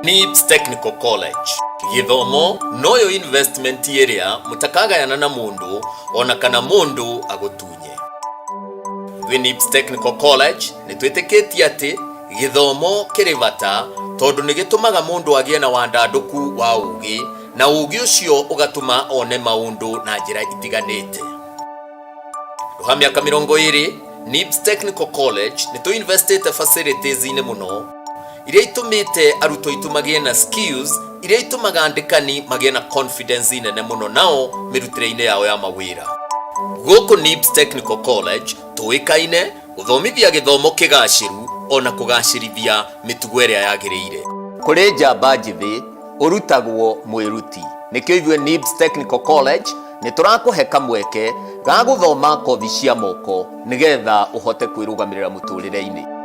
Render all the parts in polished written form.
NIBS Technical College gĩthomo noyo investment ĩrĩa mũtakagayana na mũndũ ona kana mũndũ agũtunye. Twĩ NIBS Technical College nĩ twĩtĩkĩtie atĩ gĩthomo kĩrĩ bata tondũ nĩ gĩtũmaga mũndũ agĩe na wandandũku wa ũũgĩ na ũũgĩ ũcio ũgatũma one maũndũ na njĩra itiganĩte. Handũ ha mĩaka 20, NIBS Technical College nĩ tũinvestĩte facilities-inĩ mũno iria itũmĩte arutwo aitũ magĩe na skills iria itũmaga andĩkani magĩe na confidence nene mũno nao mĩrutĩre-inĩ yao ya mawĩra. Gũkũ NIBS Technical College tũĩkaine gũthomithia gĩthomo kĩgacĩru ona kũgacĩrithia mĩtugo ĩrĩa yagĩrĩire. Kũrĩ njamba njĩthĩ ũrutagwo mwĩruti. Nĩkĩo ithuĩ NIBS Technical College nĩ tũrakũhe kamweke ga gũthoma kothi cia moko nĩgetha ũhote kwĩrũgamĩrĩra mũtũrĩre-inĩ.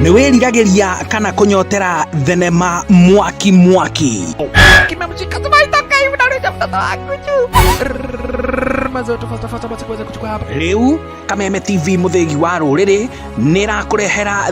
Nĩ wĩriragĩria kana kũnyotera thenema mwaki mwaki? Rĩu Kameme TV mũthĩgi wa rũrĩrĩ nĩ ĩrakũrehera